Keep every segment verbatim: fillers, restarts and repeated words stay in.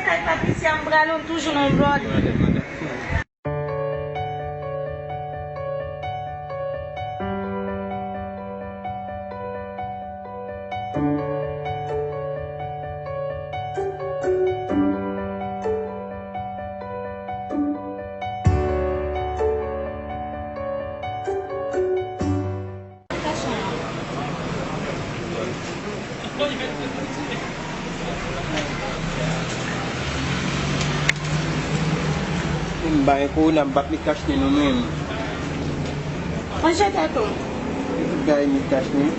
Kay Patricia, m prale, m toujou nan blòd. M bay kou nan bat li kach li nou menm. Manje tèt ou. Tout bagay li kach li.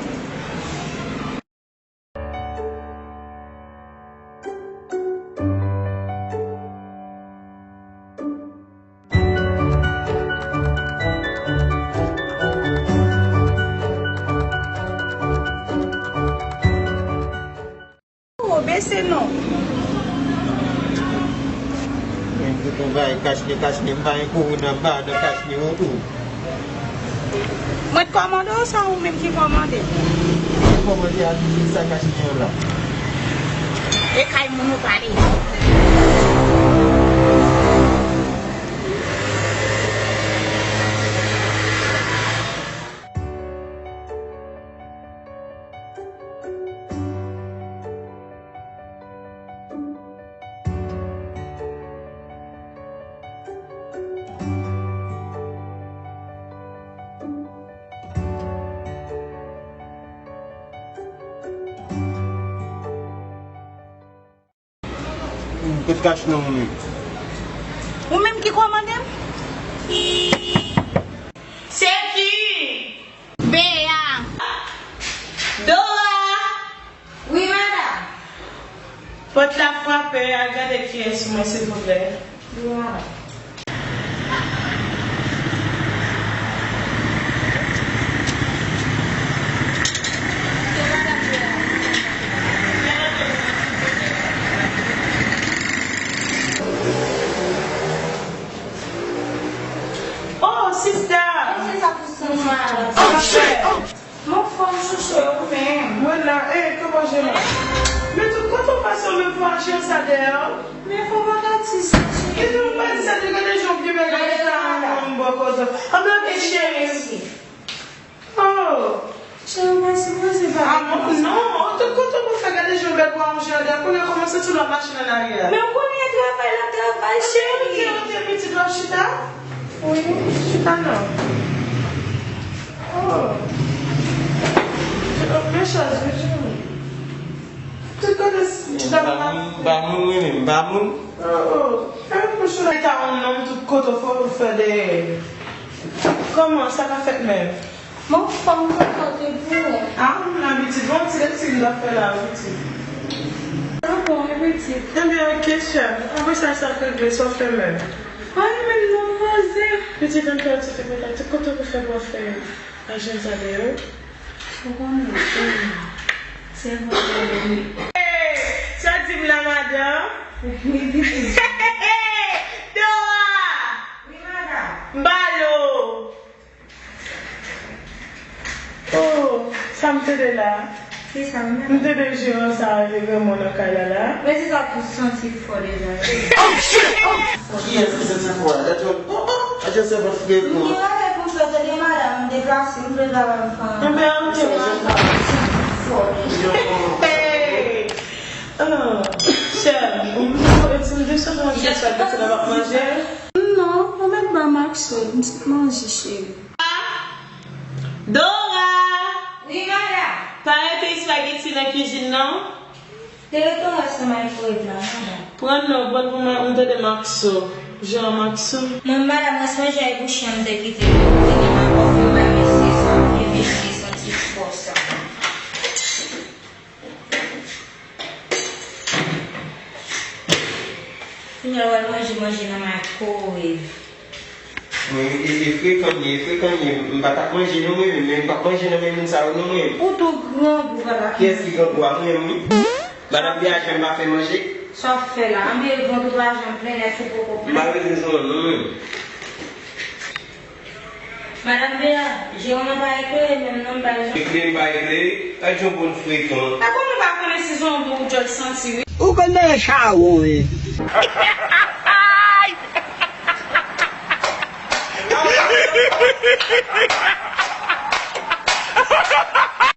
Oh, bese non. Men tout yon bagay kach li, kach li, m pa gen kou nan ba nan kach li ou tou. Mwen t kòmande w sa ou menm ki kòmande? Mwen kòmande a tout sa kach li an la. E kay moun ou pale. Ou te kach nan ou menm. Ou menm ki kòmande m? Se ki? Bea. Dora! Wi, madanm. Pòt la frape, al gade kiyès mwen, silvouplè. Wi, madanm. Oh, sista! Kisa pou santi? Mwen anfòm, chouchou, e ou menm? Mwen la, e, kòman je la? Men tout kote w pase, w menm fè ajan sa dèyè w. Men fò w pa ka di sa, cheri. Kite w pa di sa, te gade jan w byen bèl gade sa, mwen m bò kote w. Anben, oke, cheri. Oh! Cheri, ou pa sipoze pa. Ah, non, non, tout kote w fè gade jan bèl bwa w jandè, kounye a kòmanse sou lòt machin an aryè. Men ou konnen travay la travay, cheri. Ok, ok, pitit, w ap chita? Wi, chita non. Oh. Men chèz, wi, cheri. Tout kote s-, ba moun, ba moun, wi, men ba moun. Oh, oh. E pou chita yon nonm tout kote w fè, w fè de. Kòman sa ka fèt menm? Bon, fò m konpòte pou ou. Ah, m la pitit. Bon, ti lèt si m ta fè la, pitit. Ah bon, e pitit. Ebyen, ok, chèf. Apre sa, sa k regle, sa w fè menm? Ay, men non, manzè. Pitit, ann fè yon ti fè kontak. Tout kote w fè pou w fè ajan sa deyò. Ou konnen, se vre, wi. Hey, sa di m la, madanm? Wi, pitit. Dora! Wi, madanm. M pale w. Oh, sa m tande la? Kisa menm? M tande jeran sa a rele granmoun nan kay la la. Men se sa pou santi fò deja. Kiyès ki santi fò a? Gade yon, oh, oh, gade yon sèvant frekan. M gen bagay pou m fè, tande madanm, m deplase, m vle travay m fè. Enben, ok, madanm. Santi fò deja. Hey! Ah, chè, ou m di w sa, m di w sa, m ap manje. Non, ou mèt ban m akso, m sot manje, cheri. Dora! Wi, madanm. Pa rete espageti nan kizin nan. Te rete yon rès nan maykrowev la, madanm. Pran non, pran pou mwen, m tande makso. Jan makso. Mwen, madanm, rès manje a e bouche an m te kite. Te gen makòf, mwen bay mesye sa, byen mesye santi fò sa. Kounye a w al manje, manje nan maykrowev. Mwen, e, e frekan m ye, e frekan m ye. M pa t ap manje non mwen menm, men m p ap manje nan men moun sa yo non mwen. Ou tou grangou, papa. Kiyès ki grangou a? Mwen menm wi. Madanm Bea janm pa fè manje. Sa w ap fè la? Anben vant ou pa janm plen, nèf ou poko plen. M pa bezwen sa non mwen. Madanm Bea, jeran an pa eklere menm non, m pa janm. Eklere, m pa eklere, gad yon bon frekan. A kòman w pa konnen si se yon bon ou djòl santi wi? Ou konn nan chawon wi.